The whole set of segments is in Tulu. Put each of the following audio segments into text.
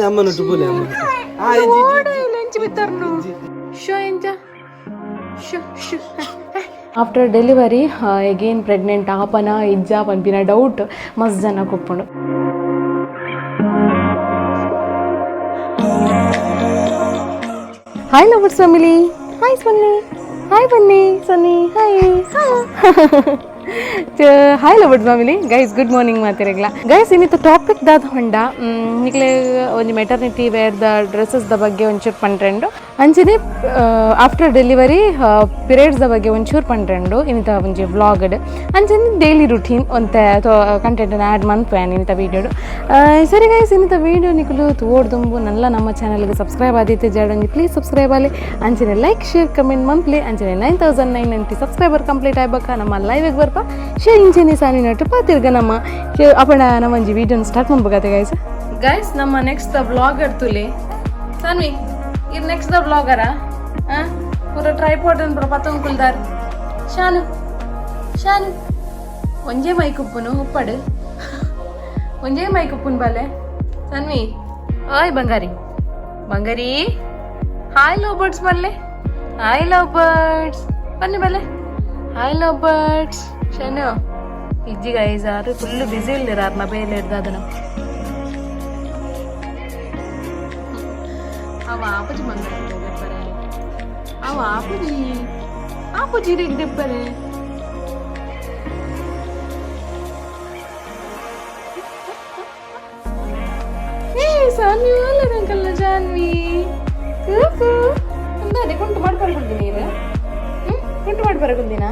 ಅಮ್ಮನೊಟ್ಟು ಪೋಲೆ ಅಮ್ಮ. ಲಂಚ್ ಬಿತ್ತರ್ನು ಶೋ ಎಂಚ show show. After delivery again pregnant ಆಪನ ಇಜ್ಜಾ ಪನ್ಪಿನ ಡೌಟ್ ಮಸ್ತ್ ಜನ ಕೊಪ್ಪುಂಡು. Hi lovers family, hi Sunny, hi Bunny, Sunny hi. Hi lovers family, guys good morning ಮಾತಿರಗ್ಲ. Guys ಇನ್ನಿತ topic ದಾದ ಹೊಂಡ ನಿಕ್ಲೆ ಒಂಜಿ maternity wear the dresses the ಬಗ್ಗೆ ಒಂಚೂರು ಪಂಡ್ರೆಂಡು, ಅಂಚನೆ after delivery periods the ಬಗ್ಗೆ ಒಂಚೂರು ಪಂಡ್ರೆಂಡು ಇನ್ನಿತ ಒಂಜಿ ವ್ಲಾಗ್ಡ್, ಅಂಚನೆ ಡೈಲಿ ರುಟೀನ್ ಒಂತೆ ಕಂಟೆಂಟ್ ಆ್ಯಡ್ ಮನ್ಪುವೆ ಇನ್ನಿತ ವೀಡಿಯೋಡು. ಸರಿ ಗೈಸ್, ಇನ್ನಿತ ವೀಡಿಯೋ ನಿಕುಲು ತೋಡ್ದುಂಬು ನಲ್ಲ ನಮ್ಮ ಚಾನಲ್ಗೆ ಸಬ್ಸ್ಕ್ರೈಬ್ ಆದಿತ್ತೆ ಜಾಡೊಂಜಿ ಪ್ಲೀಸ್ ಸಬ್ಸ್ಕ್ರೈಬ್ ಆಲಿ, ಅಂಚನೆ like share comment monthly. ಅಂಚನೆ 9990 ಸಬ್ಸ್ಕ್ರೈಬರ್ ಕಂಪ್ಲೀಟ್ ಆಯ್ಬಕ್ಕ ನಮ್ಮ ಲೈವ್ಗೆ ಬರ್ಪ. ಶೇರ್ ಇಂಚನೆ ಸಾನಿ ನಟ್ಟು ಪಾತಿರ್ಗ ನಮ್ಮ ಅಪ್ಪಣ ನಮ್ಮ ಒಂಜಿ ವೀಡಿಯೋನ ಸ್ಟಾರ್ಟ್ ಮಾಡ್ಬೇಕಾತೆ ಗೈಸ್. ಗೈಸ್ ನಮ್ಮ next the vlogger ತುಲೆ ಸಾನ್ವಿ, ಇದು ನೆಕ್ಸ್ಟ್ the ವ್ಲಾಗರಾ? ಹಾಂ, ಪೂರ ಟ್ರೈಪಾಡ್ ಪೂರ ಪತ್ತೊಂದು ಕುಲ್ದಾರ್. ಶಾನು ಶಾನು, ಒಂಜೇ ಮೈಕ್ ಉಪ್ಪುನು ಉಪ್ಪಡು, ಒಂಜೇ ಮೈಕ್ ಉಪ್ಪುನು ಬಾಲೆ. ಸಾನ್ವಿ, ಓಯ್ ಬಂಗಾರಿ ಬಂಗಾರಿ, hi love birds ಬಲ್ಲೆ, hi love birds ಬನ್ನಿ ಬಲ್ಲೆ, hi love birds. Shanu ಇಜ್ಜಿ ಗೈಸ್, ಆರು ಫುಲ್ ಬಿಸಿ ಇಲ್ಲಿರ ಆರ್ನ ಬೇಲೆ ಹಿಡ್ದು ಅದನ್ನ. ಅವ ಆಪುಜಿ ಬಂಗಾರ ಬರೆ, ಅವ ಆಪುಜಿ ಆಪುಜಿ ರೆಗ್ದೆಪ್ಪರೆ. ಏ ಸಾನ್ವಿ ಅಲ್ಲ ಜಾನ್ವಿ, ಕೂಕು ಅಂದಾನೆ ಕುಂಟು ಮಾಡಿ ಬರ್ಕೊಂತೀನಿ ನೀರು. ಹ್ಞೂ, ಕುಂಟು ಮಾಡಿ ಬರకుంದಿನ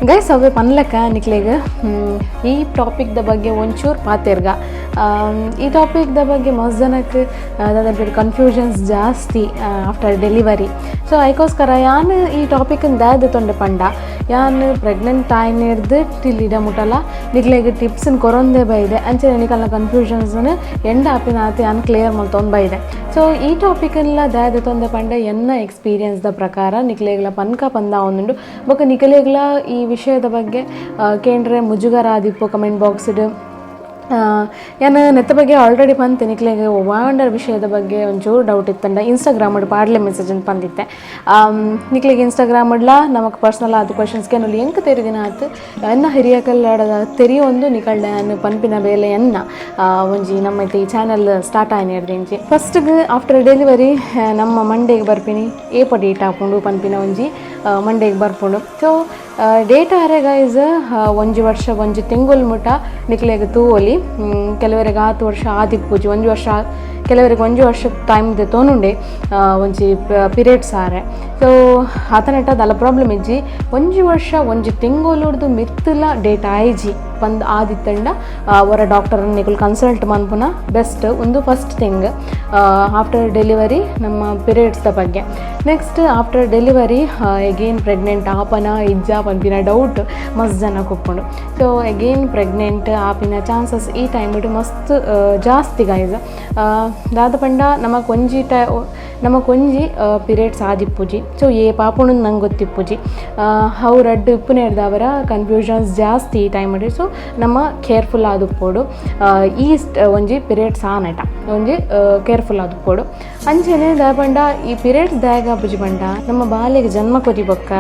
ಗೈಸ್. ಅವೇ ಪನ್ಲಕ್ಕ ನಿಕ್ಲೆಗ್ ಈ ಟಾಪಿಕ್ the ಬಗ್ಗೆ ಒಂಚೂರು ಪಾತೆರ್ಗ. ಈ ಟಾಪಿಕ್ the ಬಗ್ಗೆ ಮಸ್ತ್ ಜನಕ್ಕೆ ದಾದ ಕನ್ಫ್ಯೂಷನ್ಸ್ ಜಾಸ್ತಿ after delivery. So ಅದಕ್ಕೋಸ್ಕರ ಯಾನ್ ಈ ಟಾಪಿಕ್ ದಾದ ತೊಂಡೆ ಪಂಡ, ಯಾನ್ ಪ್ರೆಗ್ನೆಂಟ್ ಆಯ್ನಿರ್ದು ಟಿಲ್ ಇಡ ಮುಟ್ಟಲ್ಲ ನಿಕ್ಲೆಗ್ ಟಿಪ್ಸ್ನ ಕೊರೊಂದೇ ಬೈದೆ. ಅಂಚನೆ ನಿಕಲ್ನ ಕನ್ಫ್ಯೂಷನ್ಸ್ನ ಎಂಡ ಆಪಿನ ಆತ ಯಾನ್ ಕ್ಲಿಯರ್ ಮಲ್ತೊಂದು ಬೈದೆ. ಸೊ ಈ ಟಾಪಿಕ್ ಎಲ್ಲ ದಾದ ತೊಂದೆ ಪಂಡ, ಎನ್ನ ಎಕ್ಸ್ಪೀರಿಯನ್ಸ್ the ಪ್ರಕಾರ ನಿಕ್ಲೆಗ್ಲ ಪನ್ಕ ಪಂದ ಒಂದುಂಡು. ಬೊಕ ನಿಕಲೆಗ್ಲ ಈ ವಿಷಯದ ಬಗ್ಗೆ ಕೇಂದ್ರ ಮುಜುಗರ ಆದಿಪ್ಪು ಕಮೆಂಟ್ ಬಾಕ್ಸ್ಡ್. ಯಾನ್ ನೆತ್ತ ಬಗ್ಗೆ ಆಲ್ರೆಡಿ ಪಂತೆ. ನಿಕ್ಲೆಗ್ ವಾಂಡರ್ ವಿಷಯದ ಬಗ್ಗೆ ಒಂಚೂರು ಡೌಟ್ ಇತ್ತಂಡ ಇನ್ಸ್ಟಾಗ್ರಾಮ್ ಪಾಡ್ಲೆ ಮೆಸೇಜ್ ಅಂತ ಬಂದಿತ್ತೆ. ನಿಕ್ಲೆಗ್ ಇನ್ಸ್ಟಾಗ್ರಾಮ್ ಡ್ಲ ನಮಕ್ ಪರ್ಸನಲ್ ಆದ ಕ್ವಶನ್ಸ್ ಕೇನುಲಿ. ಎಂಕ್ ತೆರಿದಿನ ಆತು ಎನ್ನ ಹಿರಿಯಕಲ್ಲಾಡದ ತೆರಿಯೊಂದು ನಿಕಲ್ಡ ಯಾನ್ ಪನ್ಪಿನ ಬೇಲೆ ಎನ್ನ ಒಂಜಿ ನಮ್ಮ ಈ ಚಾನಲ್ ಸ್ಟಾರ್ಟ್ ಆಯ್ನಿರ್ದಿಂಚಿ. ಫಸ್ಟ್ಗೆ ಆಫ್ಟರ್ ಡೆಲಿವರಿ ನಮ್ಮ ಮಂಡೇಗೆ ಬರ್ಪಿನಿ ಏಪ ಡೇಟ್ ಹಾಕೊಂಡು ಪನ್ಪಿನ ಒಂಜಿ ಮಂಡೇಗೆ ಬರ್ಪುಂಡು. ಸೊ ಡೇಟ್ ಆರೆ ಗೈಸ್ ಒಂಜಿ ವರ್ಷ ಒಂಜಿ ತಿಂಗುಲ್ ಮುಟ ನಿಕ್ಲೆಗ್ ತೂವೊಲಿ. ಕೆಲವರಿಗೆ ಆತು ವರ್ಷ ಆದಿಪ್ಪುಜಿ, ಒಂಜಿ ವರ್ಷ, ಕೆಲವರಿಗೆ ಒಂಜಿ ವರ್ಷ ಟೈಮ್ ತೋನುಂಡೆ ಒಂಜಿ ಪೀರಿಯಡ್ಸ್ ಆರೆ. ಸೊ ಆತನೆಟ್ಟ ದಲ ಪ್ರಾಬ್ಲಮ್ ಇಜ್ಜಿ. ಒಂಜಿ ವರ್ಷ ಒಂಜಿ ತಿಂಗೊಲುಡ್ದು ಮಿತ್ತುಲ ಡೇಟ್ ಆಯ್ಜಿ ಪಂದ್ ಆದಿತ್ತಂಡ ಅವರ ಡಾಕ್ಟರ್ ನಿಕುಲು ಕನ್ಸಲ್ಟ್ ಮನ್ಪುನ ಬೆಸ್ಟ್. ಒಂದು first thing after delivery ನಮ್ಮ ಪೀರಿಯಡ್ಸ್ದ ಬಗ್ಗೆ. Next after delivery again pregnant ಆಪನ ಇಜ್ಜಾ ಪನ್ಪಿನ ಡೌಟ್ ಮಸ್ತ್ ಜನ ಕೊಪ್ಪುಂಡು. So again pregnant ಆಪಿನ chances ಈ ಟೈಮ್ ಮಸ್ತ್ ಜಾಸ್ತಿ ಗೈಸ್. ದಾದ ಪಂಡ ನಮಕ್ ಒಂಜಿ ಟೈ ನಮಕ್ ಒಂಜಿ ಪೀರಿಯಡ್ಸ್ ಆದಿಪ್ಪುಜಿ. ಸೊ ಏ ಪಾಪುಣು ನಂಗೆ ಗೊತ್ತಿಪ್ಪುಜಿ, ಅವು ರಡ್ಡ್ ಇಪ್ಪುನೆರ್ದಾವರ ಕನ್ಫ್ಯೂಷನ್ಸ್ ಜಾಸ್ತಿ ಈ ಟೈಮ್. ಸೊ ನಮ್ಮ ಕೇರ್ಫುಲ್ ಆದುಪ್ಪೊಡು ಈ ಒಂಜಿ ಪೀರಿಯಡ್ಸ್ ಆನಟ ಒಂಜಿ ಕೇರ್ಫುಲ್ ಆದುಪ್ಪೊಡು. ಅಂಚನೆ ದಾದ ಪಂಡ ಈ ಪೀರಿಯಡ್ಸ್ ದಾಯಗ ಆಪುಜಿ ಪಂಡ, ನಮ್ಮ ಬಾಲೆಗ್ ಜನ್ಮ ಕೊರಿ ಬೊಕ್ಕ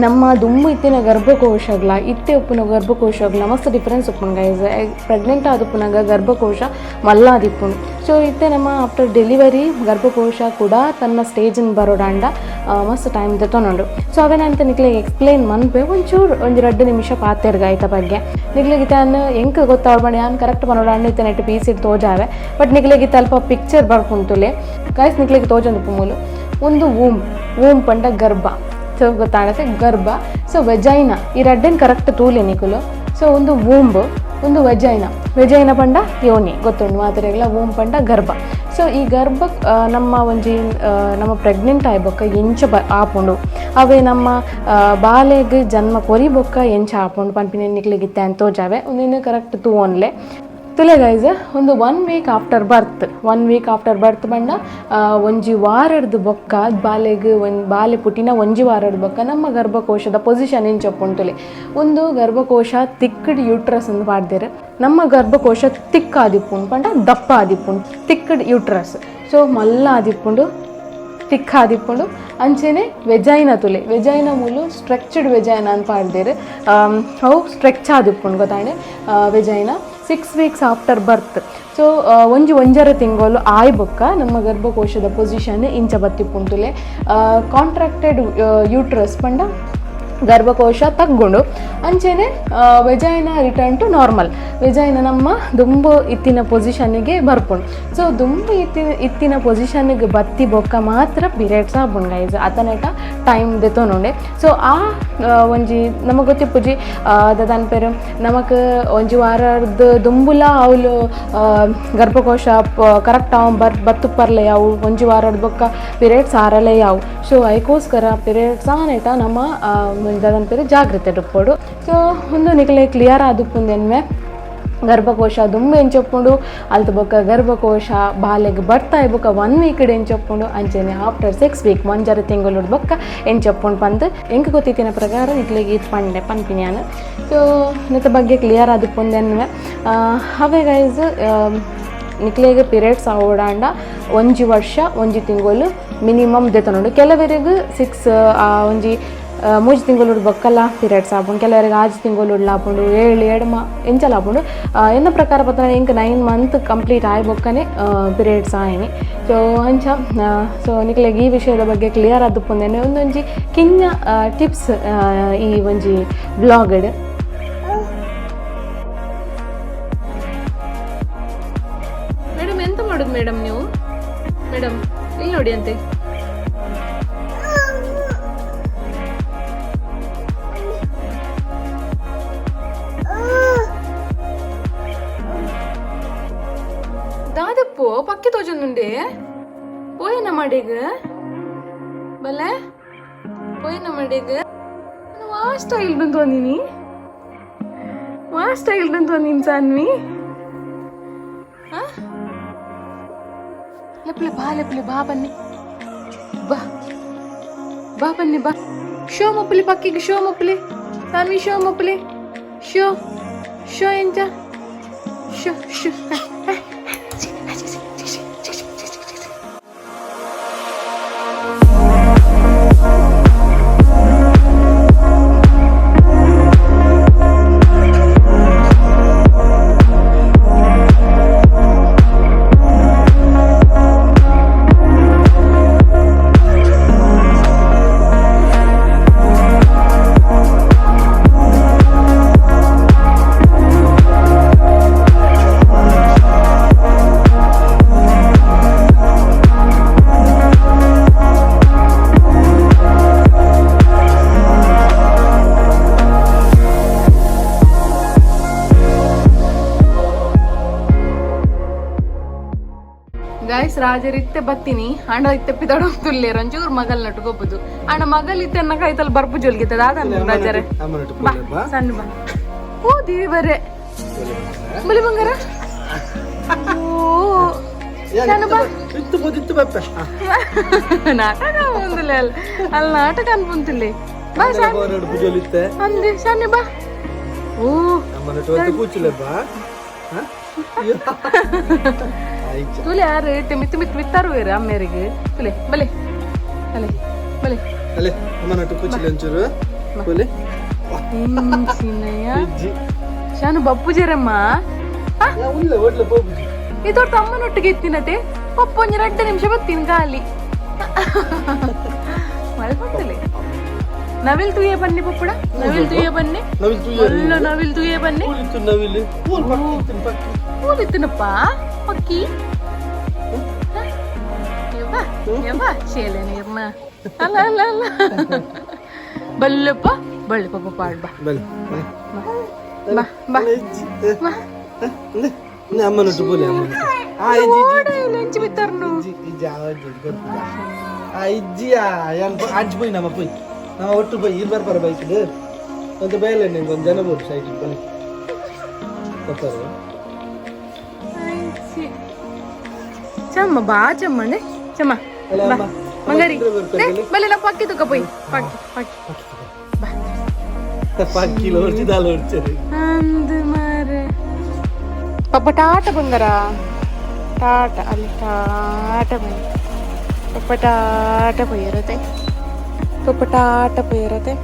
ನಮ್ಮ ದುಂಬು ಇತ್ತಿನ ಗರ್ಭಕೋಶಗ್ಲ ಇತ್ತೆ ಉಪ್ಪುನ ಗರ್ಭಕೋಶಗ್ಲ ಮಸ್ತ್ ಡಿಫ್ರೆನ್ಸ್ ಉಪ್ಪುಂಡು ಗೈಸ್. ಪ್ರೆಗ್ನೆಂಟ್ ಆದುಪ್ಪುನಗ ಗರ್ಭಕೋಶ ಮಲ್ಲಾದಿಪ್ಪುಂಡು. ಸೊ ಇತ್ತೆ ನಮ್ಮ ಆಫ್ಟರ್ ಡೆಲಿವರಿ ಗರ್ಭಕೋಶ ಕೂಡ ತನ್ನ ಸ್ಟೇಜನ್ ಬರೋಡಾಂಡ ಮಸ್ತ್ ಟೈಮ್ ದೆತ್ತೊನುಂಡು. ಸೊ ಅವೆ ನಾನು ನಿಕ್ಲೆಗ್ ಎಕ್ಸ್ಪ್ಲೇನ್ ಮನ್ಪೆ ಒಂಚೂರು ಒಂಜಿ ರಡ್ಡ್ ನಿಮಿಷ ಪಾತೆರ್ಗ ಐತ ಬಗ್ಗೆ. ನಿಕ್ಲೆಗ್ ಇತ್ತೆ ಎಂಕ್ ಗೊತ್ತಾವಡ್ ಯಾನ್ ಕರೆಕ್ಟ್ ಪನೊಡಾಂಡ ಇತ್ತೆ ನೆಟ್ ಪೀಸ್ ತೋಜಾವೆ, ಬಟ್ ನಿಕ್ಲೆಗ್ ಇತ್ತೆ ಅಲ್ಪ ಪಿಕ್ಚರ್ ಬರ್ಪುಂಡು ಗೈಸ್. ನಿಕ್ಲೆಗ್ ತೋಜೊಂದು ಮೂಲು ಒಂದು ವೂಮ್, ವೂಮ್ ಪಂಡ ಗರ್ಭ. ಸೊ ಗೊತ್ತಾಗತ್ತೆ ಗರ್ಭ, ಸೊ ವೆಜೈನ, ಈ ರಡ್ಡೆನ್ ಕರೆಕ್ಟ್ ತೂಲೆ ನಿಕುಲು. ಸೊ ಒಂದು ವೂಂಬ್, ಒಂದು ವೆಜೈನ. ವೆಜೈನ ಪಂಡ ಯೋನಿ ಗೊತ್ತುಂಡು ಮಾತೆರೆಗ್ಲ. ವೂಂಬ್ ಪಂಡ ಗರ್ಭ. ಸೊ ಈ ಗರ್ಭ ನಮ್ಮ ಒಂಜಿ ನಮ್ಮ ಪ್ರೆಗ್ನೆಂಟ್ ಆಯ್ಬೊಕ್ಕ ಎಂಚ ಆಪುಂಡು, ಅವೇ ನಮ್ಮ ಬಾಲೆಗ್ ಜನ್ಮ ಕೊರಿ ಬೊಕ್ಕ ಎಂಚ ಆಪುಂಡು ಪನ್ಪಿನ ನಿಕ್ಲೆಗ್ ಇತ್ತೆ ತೋಜಾವೆ. ಉಂದೆನ್ ಕರೆಕ್ಟ್ ತೂವೊನ್ಲೆ. ತುಲೆ ಗೈಸ್, ಒಂದು 1 week after birth, 1 week after birth ಬಂಡ ಒಂಜಿ ವಾರಡ್ದು ಬೊಕ್ಕ ಬಾಲೆಗ್ ಒಂಜಿ ಬಾಲೆ ಪುಟ್ಟಿನ ಒಂಜಿ ವಾರಡ್ದು ಬೊಕ್ಕ ನಮ್ಮ ಗರ್ಭಕೋಶದ ಪೊಸಿಷನ್ ಎಂಚೊಪ್ಪುಂಡು ತುಲೆ. ಒಂದು ಗರ್ಭಕೋಶ ತಿಕ್ಕಡ್ ಯೂಟ್ರಸ್ ಅಂದ್ ಪಾಡ್ದೆರ್. ನಮ್ಮ ಗರ್ಭಕೋಶ ತಿಕ್ ಆದಿಪ್ಪುಂಡು ಪಂಡ ದಪ್ಪ ಆದಿಪ್ಪುಂಡು, ತಿಕ್ಕಡ್ ಯೂಟ್ರಸ್. ಸೊ ಮಲ್ಲ ಆದಿಪ್ಪುಂಡು, ತಿಕ್ ಆದಿಪ್ಪುಂಡು. ಅಂಚೆನೆ ವೆಜೈನ ತುಲೆ, ವೆಜೈನ ಮೂಲು ಸ್ಟ್ರೆಚ್ಡ್ ವೆಜೈನ ಅಂದ್ ಪಾಡ್ದೆರ್. ಅವು stretch ಆದಿಪ್ಪುಂಡು ಗೊತ್ತಾಂಡೆ vagina. 6 weeks after birth, so ಒಂಜಿ ಒಂಜರೆ ತಿಂಗಳು ಆಯ್ ಬೊಕ್ಕ ನಮ್ಮ ಗರ್ಭಕೋಶದ ಪೊಸಿಷನ್ ಇಂಚ ಬತ್ತಿಪ್ಪುಂಡು ತುಲೆ. ಕಾಂಟ್ರಾಕ್ಟೆಡ್ ಯೂಟ್ರಸ್ ಪಂಡ ಗರ್ಭಕೋಶ ತಗ್ಗುಂಡು. ಅಂಚೆನೆ vagina return to normal, vagina ನಮ್ಮ ದುಂಬು ಇತ್ತಿನ ಪೊಸಿಷನ್ಗೆ ಬರ್ಪುಂಡು. ಸೊ ದುಂಬು ಇತ್ತಿನ ಪೊಸಿಷನ್ಗೆ ಬತ್ತಿ ಬೊಕ್ಕ ಮಾತ್ರ ಪೀರಿಯಡ್ಸ್ ಆಪುಂಡು ಗೈಸ್. ಅತನೇಟ ಟೈಮ್ ದೆತೊನುಂಡೆ. ಸೊ ಆ ಒಂಜಿ ನಮಗ್ ಗೊತ್ತಿಪ್ಪುಜಿ ದಾದ ಪೇರು, ನಮಕ್ ಒಂಜಿ ವಾರರ್ದ್ ದುಂಬುಲ ಅವ್ಲು ಗರ್ಭಕೋಶ ಕರೆಕ್ಟ್ ಅವ್ ಬತ್ತುಪ್ಪರ್ಲೆ ಅವು ಒಂಜಿ ವಾರರ್ದ್ ಬೊಕ್ಕ ಪೀರಿಯಡ್ಸ್ ಆರಲೆ ಯಾವು. ಸೊ ಐಕೋಸ್ಕರ ಪೀರಿಯಡ್ಸ್ ಆನೇಟ ನಮ್ಮ ದಾದ ಪೇರು ಜಾಗ್ರತೆ ಇಪ್ಪೊಡು. ಸೊ ಒಂದು ನಿಕಲೆ ಕ್ಲಿಯರ್ ಆದುಪ್ಪುಂದೆನ್ಮೆ ಗರ್ಭಕೋಶ ದುಂಬು ಎಂಚೊಪ್ಪುಂಡು, ಅಲ್ತ ಬೊಕ್ಕ ಗರ್ಭಕೋಶ ಬಾಲೆಗ್ ಬರ್ತಾಯಿ ಬೊಕ್ಕ 1 ವೀಕ್ ಎಂಚೊಪ್ಪುಂಡು, ಅಂಚೆನೆ ಆಫ್ಟರ್ 6 ವೀಕ್ ಒಂಜರೆ ತಿಂಗಳು ಬೊಕ್ಕ ಎಂಚೊಪ್ಪುಂಡು ಪಂದ್ ಎಂಕ್ ಗೊತ್ತಿತ್ತಿನ ಪ್ರಕಾರ ನಿಕ್ಲೆಗ್ ಈತ್ ಪಂಡೆ ಪನ್ಪಿನಿ ಯಾನ್. ಸೊ ನೆತ್ತ ಬಗ್ಗೆ ಕ್ಲಿಯರ್ ಆದುಪ್ಪುಂದೆನ್ಮೆ. ಅವೇ ಗೈಸ್, ನಿಕ್ಲೆಗ್ ಪೀರಿಯಡ್ಸ್ ಆವೊಡಾಂಡ ಒಂಜಿ ವರ್ಷ ಒಂಜಿ ತಿಂಗಳು ಮಿನಿಮಮ್ ದೆತೊನೊಡು. ಕೆಲವರಿಗ್ 6 ಒಂಜಿ ಮೂಜಿ ತಿಂಗಳು ಬೊಕ್ಕಲ ಪೀರಿಯಡ್ಸ್ ಆಪುಂಡು, ಕೆಲವರಿಗೆ 6 ತಿಂಗಳು ಆಪುಂಡು, 7 ಎಡ್ಮ ಎಂಚಲ ಆಪುಂಡು. ಎನ್ನ ಪ್ರಕಾರ ಪತ್ರ ಎಂಕ್ 9 ಮಂತ್ ಕಂಪ್ಲೀಟ್ ಆಯ್ ಬೊಕ್ಕನೆ ಪೀರಿಯಡ್ಸ್ ಆಯಿನಿ. ಸೊ ಅಂಚ ಸೊ ನಿಕ್ಲೆಗ್ ಈ ವಿಷಯದ ಬಗ್ಗೆ ಕ್ಲಿಯರ್ ಆದುಪ್ಪುಂದೆನೆ ಒಂದೊಂಜಿ ಕಿನ್ನ ಟಿಪ್ಸ್ ಈ ಒಂಜಿ ಬ್ಲಾಗ್. ಮೇಡಮ್ ಎಂತ ಮಾಡೋದು ಮೇಡಮ್ ನೀವು? ಮೇಡಮ್ ಇಲ್ಲಿ ನೋಡಿ ಅಂತೆ. ದಾದಪ್ಪು ಪಕ್ಕಿ ತೋಜೊಂದುಂಡೆ ಪೋಯನ ಮಡಿಗ್ ಬಲೆ ಪೋಯನ ಮಡಿಗ್ ವಾ ಸ್ಟೈಲ್ ಬಂತು ವಾ ಸ್ಟೈಲ್ ಬಂತು ನೀನು ಸಾನ್ವಿ. ಲೆಪ್ಲೆ ಬಾ, ಲೆಪ್ಲೆ ಬಾ, ಬನ್ನಿ ಬಾ ಬಾ, ಬನ್ನಿ ಬಾ. ಶೋ ಮೊಪ್ಪಲಿ ಪಕ್ಕಿಗೆ ಶೋ ಮೊಪ್ಪಲಿ ಸಾನ್ವಿ, ಶೋ ಮೊಪ್ಪಲಿ, ಶೋ ಶೋ ಎಂಚ ಶೋ ಶೋ. ಗೈಸ್ ರಾಜರ್ ಇತ್ತೆ ಬತ್ತೀನಿ ಅಂಡ ಇತ್ತೆ ಪಿದಡ ತುಲ್ಲೇರ್ ಒಂಚೂರು ಮಗಲ್ ನಟುಕೊಪ್ಪುದು ಅಂಡ ಮಗಲ್ ಇತ್ತೆ ಎನ್ನ ಕೈತಲ್ ಬರ್ಪು ಜೊಲ್ಗಿತ್ತದ ಆದ ರಾಜರೇ ಬಾ ಸಣ್ಣ ಬಾ. ಓ ದೇವರೇ ಬಲಿ ಬಂಗಾರ. ಓ ನಾಟಕ ಒಂದಿಲ್ಲ ಅಲ್ಲ ಅಲ್ಲಿ ನಾಟಕ ಅನ್ಪುಂತಿಲ್ಲ ಬಾ ಅಂದೆ ಸಣ್ಣ ಬಾ. ಓ ತುಲೆ ಯಾರು ಮಿತ್ತು ಮಿತ್ತು ಮಿತ್ತಾರು ಬೇರೆ ಅಮ್ಮೇರಿಗೆ ತುಲೆ ಬಲೆ ಅಲೆ ಬಲೆ ಅಲೆ ಅಮ್ಮನಟ್ಟು ಕೂಚಿಲೆ ಒಂಚೂರು ಕೂಲಿ. ಶಾನು ಬಪ್ಪು ಜರಮ್ಮ ಇದೊರ್ತ ಅಮ್ಮನೊಟ್ಟಿಗೆ ಎತ್ತಿನತೆ ಪಪ್ಪು ಒಂಜಿ 2 ನಿಮಿಷ ಬತ್ತೀನಿ ಗಾಲಿ ಮಲ್ಪತ್ತಲೆ. ನವಿಲ್ ತುಯ್ಯ ಬನ್ನಿ ಪಪ್ಪುಡ, ನವಿಲ್ ತುಯ್ಯ ಬನ್ನಿ, ನವಿಲ್ ತುಯ್ಯ ಬನ್ನಿ. ಕೂಲಿತ್ತನಪ್ಪ ಪಕ್ಕಿ ಶೇಲೆ ನೀರ್ನ ಅಲ್ಲ ಅಲ್ಲ ಅಲ್ಲ ಬಲ್ಲಪ್ಪ ಬಳ್ಳಿ ಪಪ್ಪ ಪಾಡ್ ಬಾ ಬಾ ಬಾ ಬಾ. ಅಮ್ಮನೊಟ್ಟು ಬೋಲೆ ಅಮ್ಮನ ಲಂಚ್ ಬಿತ್ತರ್ನು ಇಜ್ಜಿ ಅಂಚು ಪೋಯಿ ನಮ್ಮ ಪೋಯಿ ನಮ್ಮ ಒಟ್ಟು ಪೋಯಿ ಇರ್ ಬರ್ಪಾರ ಬೈಕ್ ಒಂದು ಬೇಲೆ ನಿಂಗೆ ಒಂದು ಜನ ಬೋಡು ಸೈಟ್ ಬನ್ನಿ ಬರ್ತಾರೆ. ಚಮ್ಮ ಬಾ ಚಮ್ಮಂಡೆ ಚಮ್ಮ. ಬಾ ಮಂಗಾರಿ, ಬಲ್ಲೆ ನಾವು ಪಕ್ಕಿ ತುಕ್ಕ ಪೋಯ್, ಪಕ್ಕಿ ಪಕ್ಕಿ. ಪಕ್ಕಿ ಲೋಡ್ಚಿ ದಾಲ ಹೊಡ್ಚರಿ. ಅಂದು ಮಾರೆ. ಪಪ್ಪ ಟಾಟ ಬಂಗಾರ, ಟಾಟ ಅಲ್ಲಿ ಟಾಟ ಬನ್ನಿ. ಪಪ್ಪ ಟಾಟ ಪೋಯಿರತೆ, ಪಪ್ಪ ಟಾಟ ಪೋಯಿರತೆ.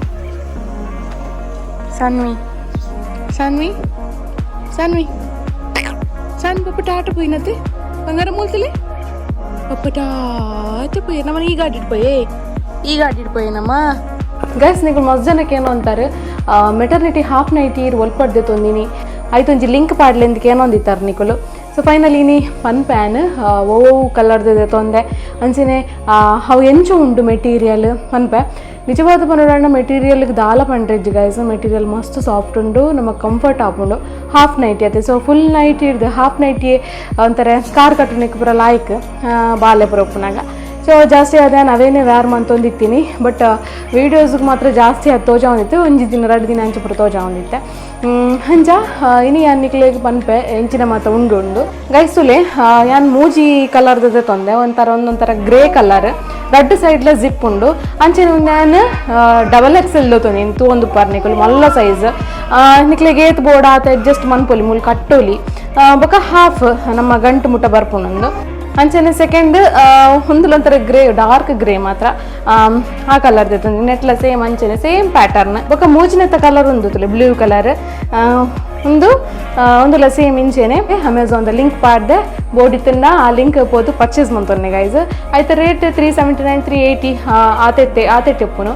ಸಾನ್ವಿ, ಸಾನ್ವಿ, ಸಾನ್ವಿ, ಸಾನ್. ಪಪ್ಪ ಟಾಟ ಪೋಯಿನತೆ ಬಂಗಾರ. ಮೂಲ್ತಲೆ ಪಪ್ಪ ಟಾಟ ಪೋಯ. ನಮ್ಮ ಈ ಗಾಡಿ ಪೋಯೆ, ಈ ಗಾಡಿ ಪೋಯೇನಮ್ಮ. ಗೈಸ್, ನಿಕುಲು ಮಸ್ತ್ ಜನಕ್ಕೆ ಏನೋ ಅಂತಾರೆ, maternity half nighty ಇರು ಒಲ್ಪಡ್ದೆ ತೊಂದಿನಿ, ಆಯ್ತೊಂಜಿ ಲಿಂಕ್ ಪಾಡ್ಲೆಂದಕ್ಕೆ ಏನೋ ಅಂದಿತ್ತಾರೆ ನಿಕುಲು. ಸೊ ಫೈನಲಿ ಇನಿ ಪನ್ ಪ್ಯಾನ್ ಓ ಕಲರ್ದಿದೆ ತೊಂದೆ ಅಂಚನೆ ಅವು ಎಂಚು ಉಂಡು ಮೆಟೀರಿಯಲ್ ಪನ್ಪೆ. ನಿಜವಾದ ಪನೋಡಣ್ಣ, ಮೆಟೀರಿಯಲ್ಗೆ ದಾಲ ಪಂಡ್ರೆಜ್ಜಿ ಗೈಸ್. ಮೆಟೀರಿಯಲ್ ಮಸ್ತ್ ಸಾಫ್ಟ್ ಉಂಡು, ನಮಗೆ ಕಂಫರ್ಟ್ ಆಪುಂಡು. ಹಾಫ್ ನೈಟಿ ಅತ್ತೆ. So full nighty ಇಡ್ದು ಹಾಫ್ ನೈಟಿ ಒಂಥರ ಸ್ಕಾರ್ ಕಟ್ಟುನೆಕ್ ಪೂರ ಲಾಯ್ಕ್ ಬಾಲೆ ಪೂರ ಉಪ್ಪುನಾಗ. ಸೊ ಜಾಸ್ತಿ ಅದೇ ನಾವೇನೇ ವೇರ್ ಮಂತೊಂದಿತ್ತೀನಿ, ಬಟ್ ವೀಡಿಯೋಸ್ಗೆ ಮಾತ್ರ ಜಾಸ್ತಿ ಅದು ತೋಜಾವೊಂದಿತ್ತು. ಒಂಜಿ ದಿನ 2 ದಿನ ಅಂಚ ಪೂರ ತೋಜಾವೊಂದಿತ್ತೆ. ಅಂಚ ಇನಿ ಯಾನ್ ನಿಕ್ಲೆಗ್ ಪನ್ಪೆ ಎಂಚಿನ ಮಾತ ಉಂಡು ಉಂಡು. ಗೈಸ್, ತುಲೆ, ಯಾನ್ ಮೂಜಿ ಕಲರ್ದದೆ ತೊಂದೆ. ಒಂಥರ ಒಂದೊಂಥರ ಗ್ರೇ ಕಲರ್, ರಡ್ಡ್ ಸೈಡ್ಲ ಜಿಪ್ ಉಂಡು. ಅಂಚನೆ ಒಂದು ಯಾನ್ XXL ತೊಂದಿನಿ. ತೂವೊಂದು ಪಾರ್ ನಿಕುಲು, ಮಲ್ಲ ಸೈಜ್. ನಿಕ್ಲೆಗ್ ಏತ್ ಬೋಡ ಆತ ಅಡ್ಜಸ್ಟ್ ಮನ್ಪೊಲಿ, ಮೂಲು ಕಟ್ಟೊಲಿ. ಬೊಕ ಹಾಫ್ ನಮ್ಮ ಗಂಟು ಮುಟ್ಟ ಬರ್ಪುಂಡು. ಅಂಚನೆ ಸೆಕೆಂಡ್ ಒಂದುಲೊಂಥರ grey, dark grey ಮಾತ್ರ. ಆ ಕಲರ್ ನೆಟ್ಲ ಸೇಮ್ ಅಂಚನೆ ಸೇಮ್ ಪ್ಯಾಟರ್ನ್. ಬೊಕ ಮೂಜಿನೆತ್ತ ಕಲರ್ ಉಂದು ತುಲೆ, ಬ್ಲೂ ಕಲರ್ ಉಂದು. ಒಂದುಲ ಸೇಮ್ ಇಂಚೆನೆ. ಅಮೆಝಾನ್ ಲಿಂಕ್ ಪಾಡ್ದೆ, ಬೋಡಿತ್ತಂಡ ಆ ಲಿಂಕ್ ಪೋದು ಪರ್ಚೇಸ್ ಮಂತೊನ್ನೆ ಗೈಸ್. ಐತ ರೇಟ್ 379, 380 ಆತೆತ್ತೆ ಆತೆಟ್ಟೆ ಉಪ್ಪುನು.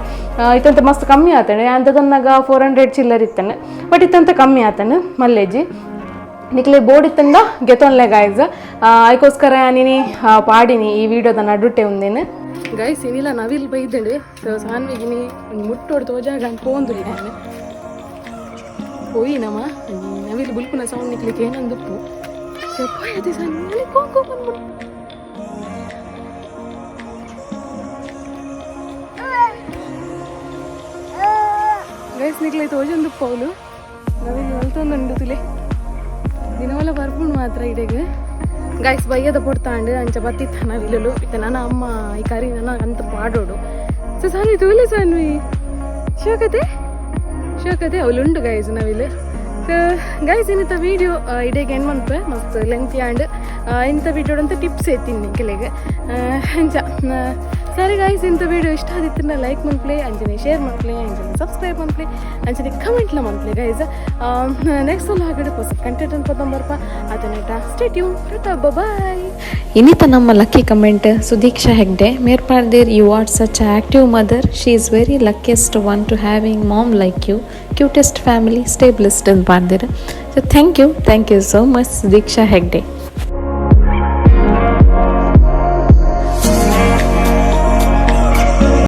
ಇತ್ತಂತ ಮಸ್ತ್ ಕಮ್ಮಿ ಆತಂಡೆ. ಅಂತದನ್ನಾಗ 400 ಚಿಲ್ಲರ್ ಇತ್ತಂಡೆ, ಬಟ್ ಇತ್ತಂತ ಕಮ್ಮಿ ಆತಂಡೆ ಮಲ್ಲೇಜಿ. ನಿಕ್ಲೆ ಬೋಡಿತ್ತಂಡ ಗೆತೊನ್ಲೆ ಗೈಸ್. ಐಕೋಸ್ಕರ ನೀನಿ ಪಾಡಿನಿ ಈ ವಿಡಿಯೋದ ನಡುಟೆ ಉಂದೇನು. ಗೈಸ್, ಏನಿಲ್ಲ, ನವಿಲ್ ಬೈದಂಡೆ. ಸೊ ಸಾನ್ವಿಗಿನಿ ಒಂದು ಮುಟ್ಟೋಡು ತೋಜಾಗ ಅಂತ ಪೋಂದುಲ್ಲ ನಾನು. ಪೋಯಿ ನಮ್ಮ ನವಿಲ್ ಬುಲ್ಪುನ ಸೌಂಡ್ ನಿಕ್ಲಿಕ್ಕೆ ಏನಂದುಪ್ಪು. ಸೊ ಪೋಯ್ ಅದೇ ಸಾನ್ವಿ, ಕೋ ಕೋ ಬಂದ್ಬಿಡು. ಗೈಸ್, ನಿಕ್ಲೆ ತೋಜೊಂದು ಪೌಲು ನವಿಲ್ ಮಲ್ತೊಂದುಂಡು ತುಲೆ. ದಿನವಲ್ಲ ಬರ್ಪುಂಡು ಮಾತ್ರ ಇಡೆಗ್. ಗೈಸ್, ಬಯ್ಯದ ಪೊಡ್ತಾಂಡು, ಅಂಚ ಬತ್ತಿತ್ತ ನವಿಲುಲು. ಇತ್ತ ನನ್ನ ಅಮ್ಮ ಈ ಕರಿ ನನ್ನ ಅಂತ ಪಾಡೋಡು. ಸೊ ಸಾನ್ವಿ, ತೂಲೆ ಸಾನ್ವಿ, ಶೋಕತೆ ಶೋಕತೆ ಅವಳುಂಡು ಗೈಸ್ ನವಿಲು. ಸೊ ಗೈಸ್, ಇನ್ನಿತ ವೀಡಿಯೋ ಇಡೀಗ ಏನು ಮನ್ಪೆ, ಮಸ್ತ್ ಲೆಂತಿ ಆಂಡ್. ಇಂಥ ವೀಡಿಯೋ ಅಂತ ಟಿಪ್ಸ್ ಎತ್ತೀನಿ ಕೆಲಗೆ ಅಂಚ. ಸರಿ ಗೈಸ್, ಇಂಥ ವೀಡಿಯೋ ಇಷ್ಟ ಆದಿತ್ತಿನ ಲೈಕ್ ಮನ್ಪ್ಲೆ, ಅಂಚನೆ ಶೇರ್ ಮನ್ಪ್ಲೆ, ಅಂಚನೆ ಸಬ್ಸ್ಕ್ರೈಬ್ ಮನ್ಪ್ಲೆ, ಅಂಚನೆ ಕಮೆಂಟ್ಲ ಮನ್ಪ್ಲೆ. ಗೈಸ್, ನೆಕ್ಸ್ಟ್ ಸಲ ಆಗಡೆ ಹೊಸ ಕಂಟೆಂಟ್ ಅನ್ಪದ ಬರ್ಪ. ಅದನ್ನೇಟ stay tune, tata, ಬಾಯ್. ಇನ್ನಿತ ನಮ್ಮ ಲಕ್ಕಿ ಕಮೆಂಟ್ ಸುದೀಕ್ಷಾ ಹೆಗ್ಡೆ ಮೇರ್ಪಾರ್ದೇರ್, "You are such active mother. She is very luckiest one to having mom like you. Cutest family, stay blessed" ಅಂತ ಪಾಡ್ದಿರ್. So thank you, thank you so much, Sudeeksha Hegde.